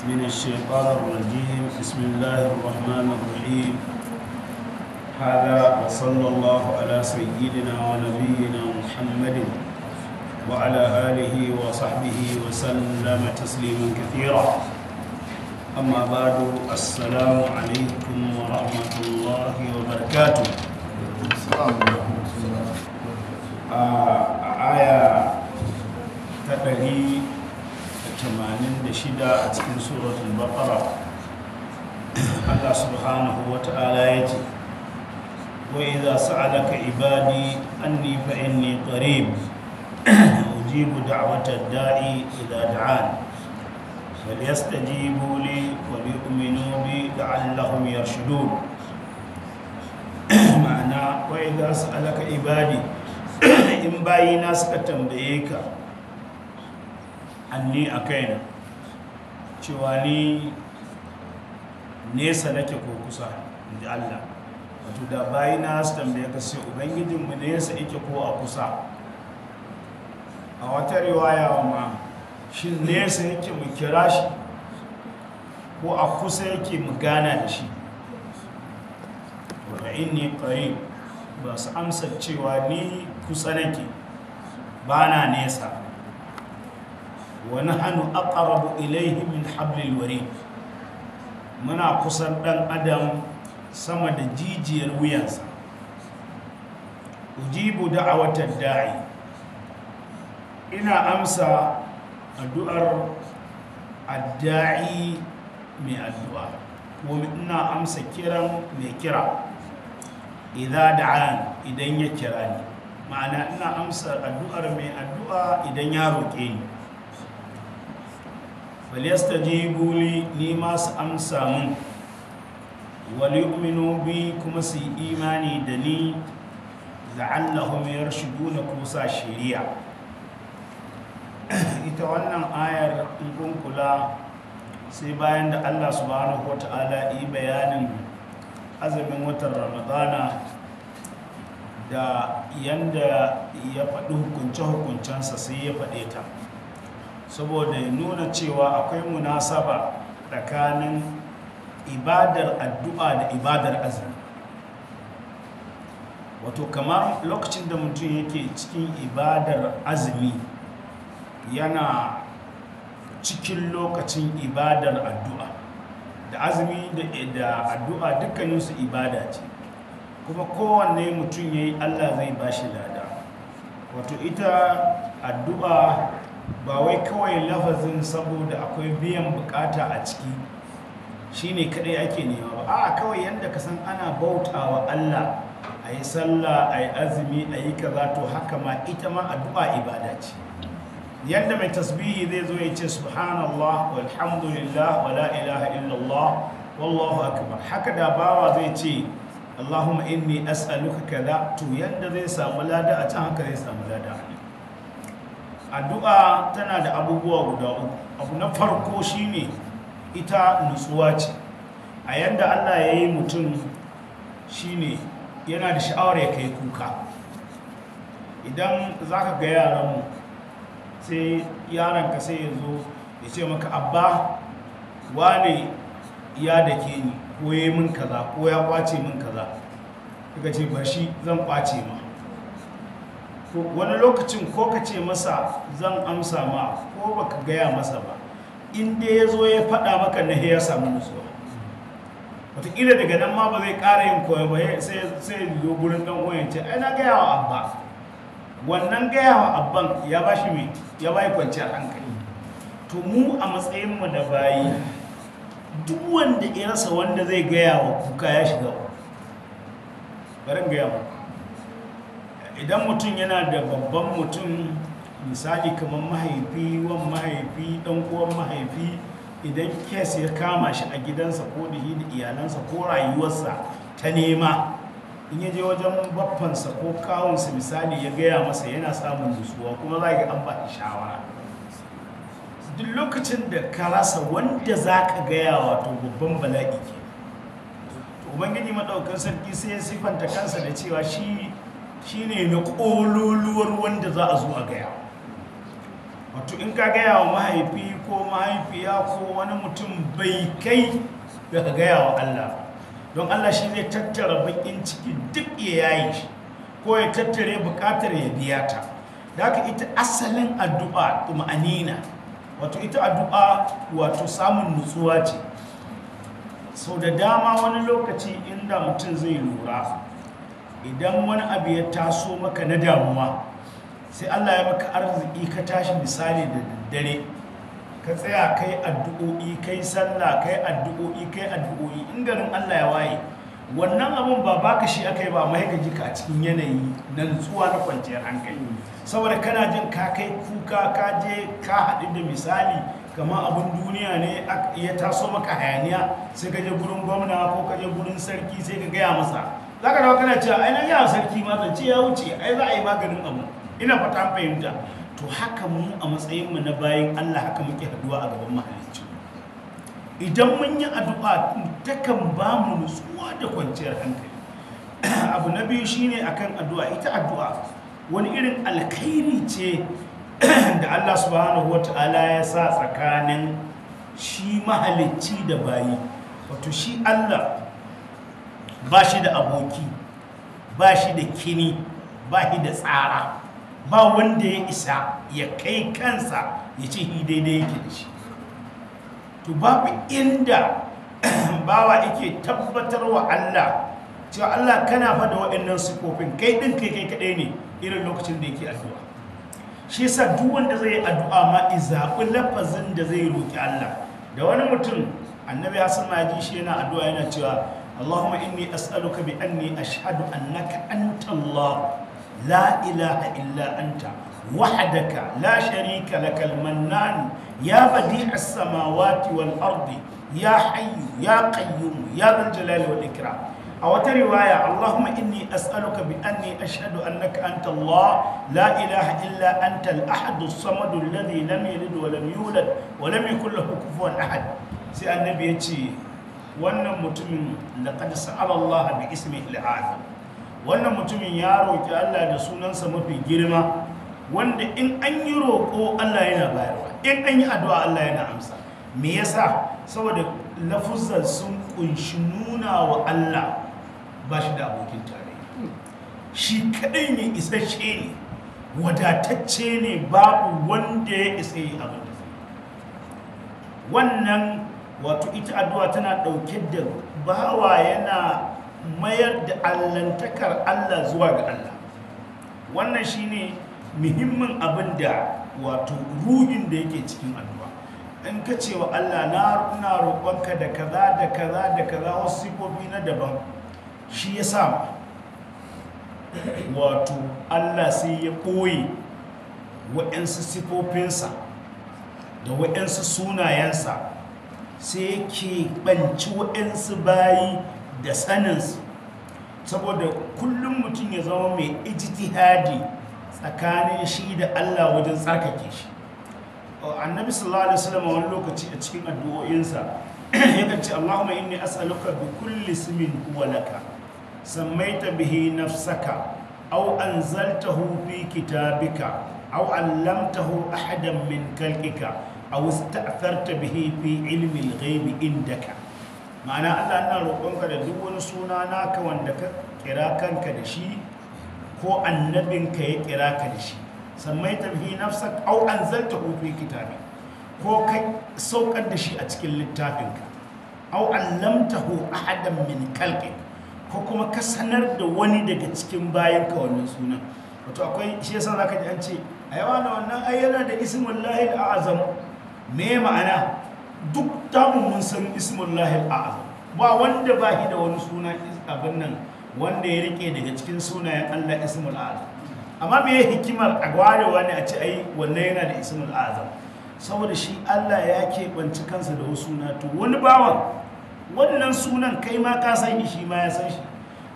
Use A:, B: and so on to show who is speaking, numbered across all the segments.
A: من الشيطان الرجيم. بسم الله الرحمن الرحيم. هذا وصلى الله على سيدنا ونبينا محمد وعلى آله وصحبه وسلم تسليما كثيرا. أما بعد، السلام عليكم ورحمة الله وبركاته. آية 186 a cikin suratul baqara, Allah subhanahu wa ta'ala ya ce: wa idza sa'alaka ibadi anni fa inni qarib ujibu da'wata da'i idza da'an falyastajibu li wa liyu'minu bi la'allahum yarshudun. Ma'ana, wa idza sa'alaka ibadi, in bayina suka tambaye ka, anni a kaina, cewa ni nesa nake ko kusa, inji Allah. Wato da bayina su tambaye ka sai ubangijinmu nesa yake ko a kusa. A wata riwaya ma, shin nesa yake mu kira shi ko a kusa yake mu gana da shi? Wa inni qarib, ba su amsa cewa ni kusa nake, ba na nesa. Wa nahnu aqrabu ilayhi min hablil warid, muna kusan dan adam sama da jijiyar wuyansa. Ujibu da'awatad da'i, ina amsa addu'ar adda'i, mai addu'a, ko ina amsa kiran mai kira, idza da'an, idan ya kira ni. Ma'ana, ina amsa addu'ar mai addu'a idan ya roƙe ni. Falyastajibu li, ni ma su amsa mun, wal yu'minu bi, kuma su yi imani da ni, la'allahum yarshuduna, ko sa shiriya. Ita wannan ayar, in kun kula, sai bayan da Allah subhanahu wata'ala yi bayanin azumin watan Ramadana da yanda ya faɗi hukunce-hukuncensa, sai ya faɗe ta saboda ya nuna cewa akwai munasaba tsakanin ibadar addu'a da ibadar azumi. Wato kamar lokacin da mutum yake cikin ibadar azumi, yana cikin lokacin ibadar addu'a. Da azumi da addu'a dukkaninsu ibada ce, kuma kowanne mutum ya yi, Allah zai ba shi lada. Wato ita addu'a ba wai kawai lafazin saboda akwai biyan bukata a ciki shine kadai ake nema ba. A kawai yanda ka san ana bautawa Allah, a yi sallah, a yi azumi, a yi kaza, to haka ma ita ma addu'a ibada ce. Yanda mai tasbihi zai zo ya ce subhanallah walhamdulillah wa la ilaha illallah wallahu akbar, haka da bawa zai ce Allahumma inni as'aluka kaza, to yanda zai samu lada a can, haka zai samu lada. Addu'a tana da abubuwa guda uku. Abu na farko shine ita nutsuwa ce. A yanda Allah ya yi mutum shine yana da sha'awar ya kai kuka. Idan za ka ga yaranmu, sai yaranka sai ya zo ya ce maka, abba, wane ya dake ni, ko ya yi min kaza, ko ya kwace min kaza, ka ce ba shi zan kwace ma. Wani lokacin ko ka ce masa zan amsa ma, ko baka gaya masa ba, in dai ya zo ya faɗa maka na, ya samu nutsuwa. Wataƙila daga nan ma ba zai ƙara yin koyo ba, sai zo gurin ɗan uwan ce, ai na gaya wa abba. Wannan gaya wa abban ya ba shi mai, ya ba kwanciyar hankali. To mu a matsayinmu da bayi, duk wanda ya rasa wanda zai gaya wa kuka ya shiga. Bari gaya muku, idan mutum yana da babban mutum, misali kamar mahaifi, wan mahaifi, dan uwan mahaifi, idan case ya kama shi a gidansa ko da shi da iyalansa ko rayuwarsa ta nema, in ya je wajen baffansa ko kawunsa misali ya gaya masa, yana samun nutsuwa, kuma za ga an ba shi shawara. Duk lokacin da ka rasa wanda za ka gaya wa, to babban bala'i ke. To Ubangiji maɗaukan sarki sai ya siffanta kansa da cewa shi ne na ƙololuwar wanda za a zo a gaya. Wato in ka gaya wa mahaifi ko mahaifiya ko wani mutum bai kai da ka gaya wa Allah, don Allah shi zai tattara bakin ciki duk ya yayi shi, ko ya tattare bukatar ya biya ta. Da haka ita asalin addu'a tuma'anina, wato ita addu'a wato samun nutsuwa ce. Sau da dama wani lokaci inda mutum zai lura, idan wani abu ya taso maka na damuwa, sai Allah ya maka arziki ka tashi misali da daddare, ka tsaya kai addu'o'i, kai sallah, kai addu'o'i, kai addu'o'i, in garin Allah ya waye, wannan abun ba baka shi aka yi ba, amma ka ji ka a cikin yanayi na nutsuwa na kwanciyar hankali. Saboda kana jin ka kai kuka, ka je ka haɗu da misali kamar abun duniya ne ya taso maka hayaniya, sai ka je gurin gwamna ko ka je gurin sarki sai ka gaya masa, za ka dawo kana cewa ai na gaya sarki ma zance ya wuce, ai za a yi maganin abu. Ina fata an fahimta. To haka mu a matsayinmu na bayin Allah haka muke haduwa a gaban mahalicci. Idan mun yi addu'a takan ba mu nutsuwa da kwanciyar hankali. Abu na biyu shine akan addu'a. Ita addu'a wani irin alkhairi ce da Allah subhanahu wata'ala ya sa tsakanin shi mahalicci da bayi. Wato shi Allah ba shi da aboki, ba shi da kini, ba shi da tsara, ba wanda ya isa ya kai kansa ya ce shi daidai yake da shi. To babu inda bawa yake tabbatar wa Allah cewa Allah kana fa da waɗannan sifofin, kai ɗin kai kai kaɗai ne, irin lokacin da yake addu'a. Shi yasa duk wanda zai yi addu'a ma zaɓi lafazin da zai roƙi Allah. Da wani mutum annabi Hassan ma ji shi yana addu'a yana cewa Allahumma inni as'aluka bi anni ashhadu annaka anta Allah la ilaha illa anta wahdaka la sharika lakal mannan ya badi'as samawati wal ardi ya hayyu ya qayyum ya dhal jalali wal ikram. A wata riwaya Allahumma inni as'aluka bi anni ashhadu annaka anta Allah la ilaha illa anta al-ahad as-samad alladhi lam yalid wa lam yulad wa lam yakul lahu kufuwan ahad. Sai annabi ya ce wannan mutumin laqad sa'ala Allah bi ismihi al-azam, wannan mutumin ya roki Allah da sunansa mafi girma, wanda in an yi roƙo Allah yana bayarwa, in an yi addu'a Allah yana amsa. Me yasa? Saboda lafuzan sun kunshi nuna wa Allah ba shi da abokin tarayya, shi kadai ne, isasshe ne, wadatacce ne, babu wanda ya isa yi abin da zai. Wannan wato ita addu'a tana ɗauke da bawa yana mayar da allantakar Allah zuwa ga Allah. Wannan shine muhimmin abin da wato ruhin da yake cikin addu'a. In ka ce wa Allah na roƙonka da kaza da kaza da kaza, wasu sifofi na daban, shi ya sa wato Allah sai ya ɓoye waɗansu sifofinsa da waɗansu sunayensa, sai yake ɓanci waɗansu bayi da saninsu. Saboda kullum mutum ya zama mai ijtihadi tsakanin shi da Allah wajen tsarkake shi. Annabi sallallahu alaihi wasallam wani lokaci a cikin addu'o'insa yakan ce Allahumma inni as'aluka bi kulli ismin huwa laka sammaita bihi nafsaka aw anzaltahu fi kitabika aw 'allamtahu ahadan min khalqika aw ista'tharta bihi fi ilmi al-ghaibi indaka. Ma'ana Allah ina roƙonka da duk wani suna naka wanda ka kira kanka da shi ko annabinka ya kira ka da shi, sammaita bihi nafsak aw anzaltahu fi kitabi, ko ka saukar da shi a cikin littafinka, aw allamtahu ahadan min khalqik, ko kuma ka sanar da wani daga cikin bayanka wannan sunan. Wato akwai shi yasa zaka ji an ce ai wannan ai yana da ismullahi al-azam. Me ma'ana? Duk tamu mun san ismullahi al-azam, ba wanda ba shi da wani suna abin nan wanda ya rike daga cikin sunayen Allah ismul azam. Amma me hikimar a warewa ne a ce ai wannan yana da ismul azam? Saboda shi Allah ya keɓanci kansa da wasu suna. To wani bawan wannan sunan kai ma ka san shi, ma ya san shi,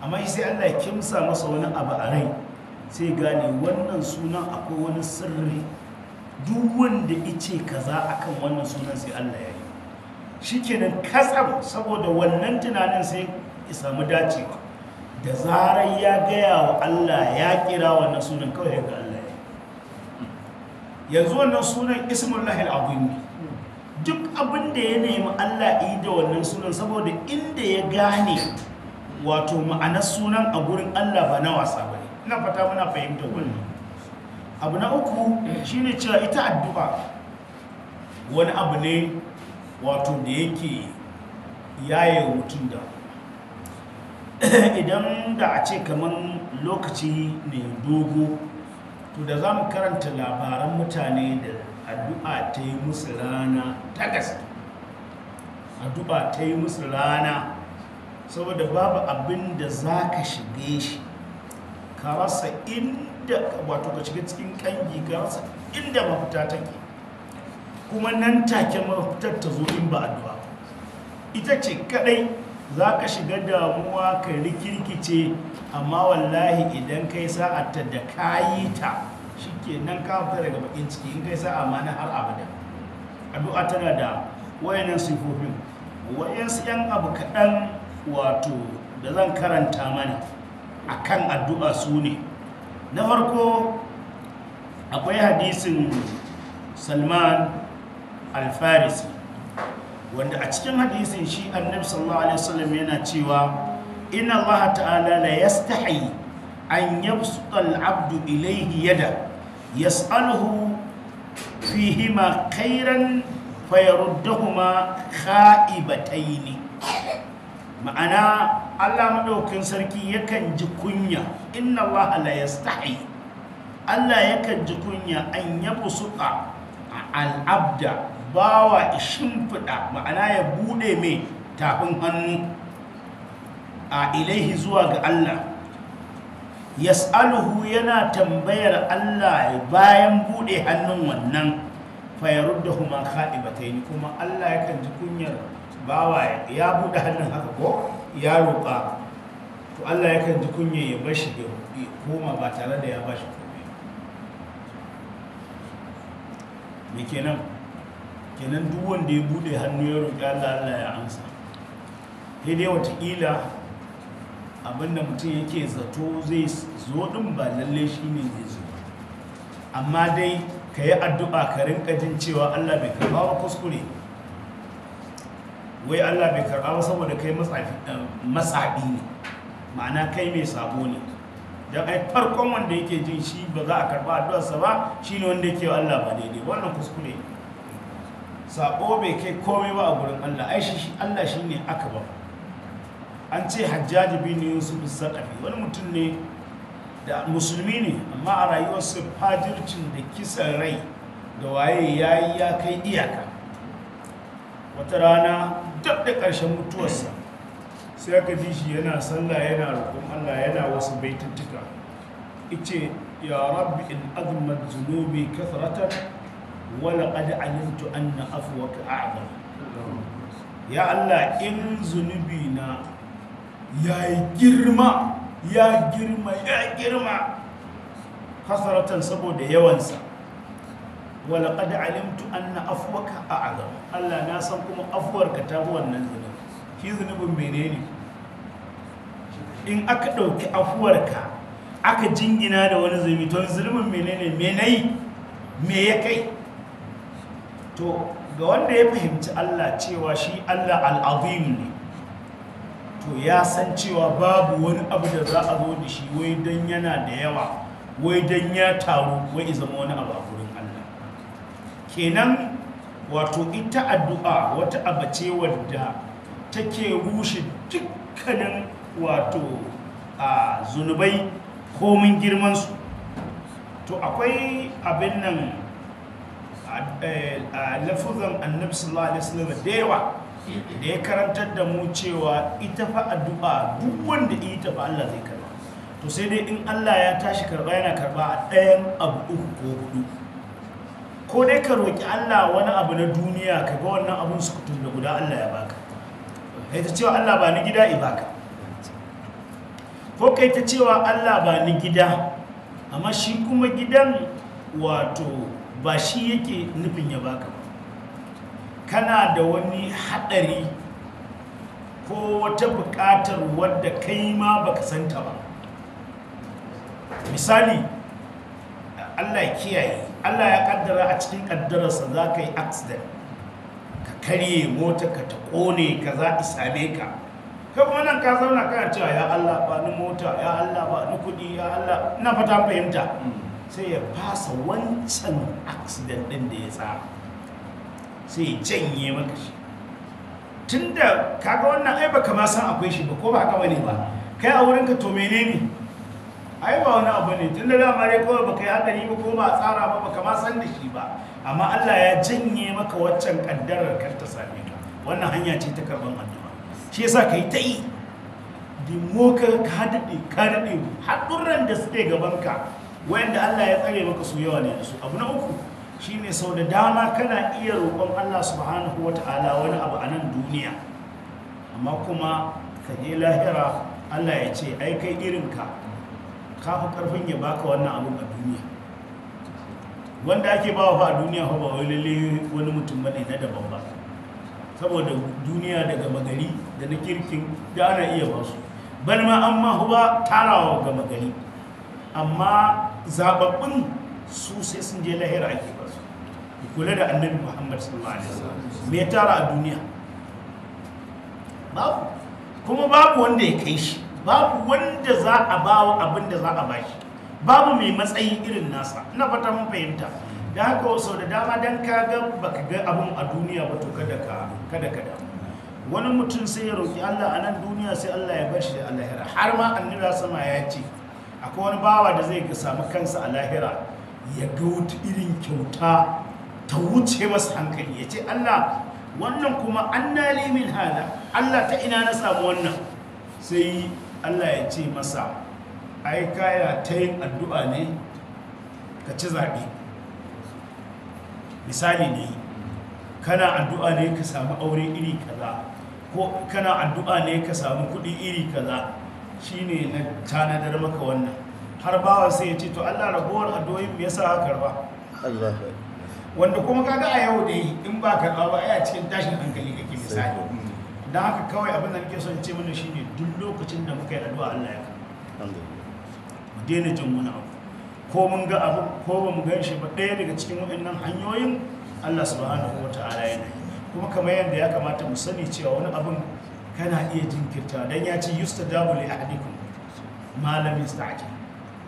A: amma shi sai Allah ya kimsa masa wani abu a rai, sai gane wannan sunan akwai wani sirri. Duk wanda ice kaza akan wannan sunan sai Allah ya yi shikenan katsam. Saboda wannan tunanin sai ya samu dacewa, da zarar ya gaya wa Allah ya kira wannan sunan kawai ga Allah ya Yanzu wannan sunan ismullahi al'azim ne. Duk abin da ya nemi Allah yi da wannan sunan, saboda inda ya gane wato ma'anar sunan a gurin Allah ba na wasa ba ne. Ina fata muna fahimtar wannan. Abu na uku shine cewa ita addu'a wani abu ne wato da yake yaye mutum da idan da a ce kamar lokaci ne dogo, to da za mu karanta labaran mutane da addu'a ta yi musu rana ta gaske. Addu'a ta yi musu rana, saboda babu abin da za ka shige shi ka rasa inda, wato ka shiga cikin kangi ka rasa inda mafita take, kuma nan take mafitar ta zo in ba addu'a. Ita ce kadai za ka shiga damuwa ka rikirkice, amma wallahi idan kai sa'arta da kayi ta shikenan ka fita daga bakin ciki. In kai sa'a ma na har abada. Addu'a tana da wayannan sifofin. Wayansu yan abu kaɗan wato da zan karanta mana akan addu'a su ne. Na farko akwai hadisin Salman al-Farisi, wanda a cikin hadisin shi Annabi sallallahu alaihi wasallam yana cewa inna Allah ta'ala la yastahi an yabsuta al-'abdu ilayhi yada yas'aluhu fihima khairan fayaruddahuma kha'ibataini. Ma'ana Allah madaukakin sarki yakan ji kunya. Inna Allah la yastahi, Allah yakan ji kunya an yabsuta al-'abda, bawa shimfiɗa, ma'ana ya bude mai tafin hannu a ilaihi zuwa ga Allah, yas'aluhu yana tambayar Allah bayan bude hannun wannan, fayaruddahuma kha'ibataini, kuma Allah yakan ji kunyar bawa ya bude hannun haka ko ya roƙa, to Allah yakan ji kunyar ya bashi ya koma ba tare da ya bashi komai. Me kenan? Kenan duk wanda ya bude hannu ya roƙi Allah, Allah ya amsa. Sai dai wataƙila abinda mutum yake zato zai zo ɗin ba lalle shi ne zai zo, amma dai ka yi addu'a ka rinka jin cewa Allah bai karɓa ba kuskure. Wai Allah bai karɓa ba saboda kai matsafi ne, ma'ana kai mai sabo ne. Don ai farkon wanda yake jin shi ba za a karɓa addu'arsa ba shine wanda yake wa Allah ba daidai. Wannan kuskure. Sabo bai kai komai ba a gurin Allah. Ai shi Allah shine aka ba. An ce Hajjaji bin Yusuf Saqafi wani mutum ne da musulmi ne, amma a rayuwarsa fajircin da kisan rai da waye yayi ya kai iyaka. Wata rana duk da ƙarshen mutuwarsa sai aka ji shi yana sallah yana roƙon Allah yana wasu baituttuka. Ice ya rabbi in azmat zunubi kathratan wala qad alimtu anna afwaka a'zam. Ya Allah, in zunubi na ya girma ya girma ya girma kasaratan saboda yawansa, wala qad alimtu anna afwaka a'zam. Allah na san kuma afwarka ta fi wannan zunubi. Shi zunubin menene? In aka dauki afuwarka aka jingina da wani zunubi, to zunubin menene? Me nayi? Me ya kai? To ga wanda ya fahimci Allah cewa shi Allah al-azim ne, to ya san cewa babu wani abu da za a zo da shi wai don yana da yawa, wai don ya taru, wai zama wani abu a gurin Allah. Kenan wato ita addu'a wata abu ce wadda take rushe dukkanin wato a zunubai komin girmansu. To akwai abin nan a lafuzan Annabi sallallahu alaihi wasallam da yawa da ya karantar da mu cewa ita fa addu'a duk wanda ita fa Allah zai karba. To sai dai in Allah ya tashi karba yana karba a ɗayan abu uku ko hudu. Ko dai ka roki Allah wani abu na duniya ka ga wannan abun sukutun da guda Allah ya baka, kai ta cewa Allah ba ni gida i baka, ko kai ta cewa Allah ba ni gida, amma shi kuma gidan wato ba shi yake nufin ya baka ba. Kana da wani haɗari ko wata buƙatar wadda kai ma baka santa ba. Misali, Allah ya kiyaye, Allah ya kaddara a cikin kaddararsa za ka yi accident, ka karye mota ka ta kone ka za a same ka. Kai kuma nan ka zauna kana cewa ya Allah ba ni mota, ya Allah ba ni kuɗi, ya Allah, ina fata fahimta. Sai ya fasa wancan accident ɗin da ya tsara, sai ya janye maka shi. Tunda kaga wannan ai baka ma san akwai shi ba, ko ba haka bane ba? Kai a wurinka to menene? Ai ba wani abu ne, tunda dama dai kawai baka yi hadari ba ko ba a tsara ba, baka ma san da shi ba, amma Allah ya janye maka waccan kaddarar kar ta same ka. Wannan hanya ce ta karban addu'a. Shi yasa kai ta yi dimo ka daɗe ka daɗe, haɗurran da suke gaban ka wayanda Allah ya tsare maka su yawa ne da su. Abu na uku shine sau da dama kana iya roƙon Allah subhanahu wata'ala wani abu a nan duniya, amma kuma ka je lahira Allah ya ce ai kai irinka ka fi ƙarfin ya baka wannan abun a duniya. Wanda ake bawa fa a duniya fa ba wai lalle wani mutum bane na daban ba, saboda duniya daga magari da na kirkin da ana iya ba su, bal ma an ma ba tarawa ga magari, amma zababbun su sai sun je lahira ake ba su. Kula da Annabi Muhammad sallallahu alaihi wasallam, me ya tara a duniya? Babu. Kuma babu wanda ya kai shi, babu wanda za a bawa abin da za a bashi, babu mai matsayi irin nasa. Ina fata mun fahimta. Da haka sau da dama dan ka ga baka ga abun a duniya ba, to kada ka damu. Wani mutum sai ya roki Allah a nan duniya, sai Allah ya bar shi da lahira. Har ma Annabi sama ya ce akwai wani bawa da zai ga samu kansa a lahira, ya ga wata irin kyauta ta wuce masa hankali, ya ce Allah wannan kuma annali min hada, Allah ta ina na samu wannan? Sai Allah ya ce masa ai kaya ta yin addu'a ne ka ci zaɓe. Misali ne, kana addu'a ne ka samu aure iri kaza, ko kana addu'a ne ka samu kuɗi iri kaza, shine na tanadar maka wannan. Har bawa sai ya ce to Allah ragowar addu'o'in me yasa ka karba?
B: Allah.
A: Wanda kuma kaga a yau dai in ba karɓa ba ai a cikin tashin hankali kake misali. Don haka kawai abin da nake son ce mana shine duk lokacin da muka yi addu'a Allah ya karɓa. Mu daina jin wani abu, ko mun ga abu ko ba mu gan shi ba, ɗaya daga cikin waɗannan hanyoyin Allah subhanahu wa ta'ala yana yi. Kuma kamar yadda ya kamata mu sani cewa wani abun kana iya jinkirta, dan ya ce yustajabu li ahadikum ma lam yasta'jil,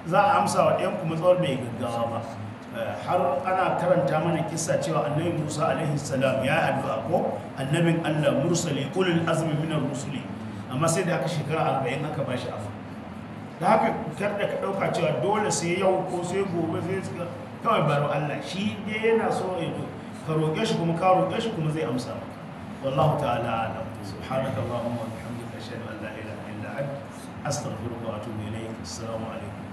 A: za a amsa wa ɗayan kuma tsawon bai gaggawa ba. Har ana karanta mana kissa cewa Annabi Musa alaihi salam ya addu'a, ko annabin Allah mursali ulul azmi minar rusuli, amma sai da aka shekara 40 aka bashi abu. Da haka kar da ka ɗauka cewa dole sai yau ko sai gobe sai kawai baro Allah, shi dai yana so ya ka roƙe shi, kuma ka roƙe shi kuma zai amsa maka. Wallahu ta'ala a'lam. Subhanaka allahumma wa bihamdika ashhadu an la ilaha illa anta astaghfiruka wa atubu ilayk. Assalamu alaikum.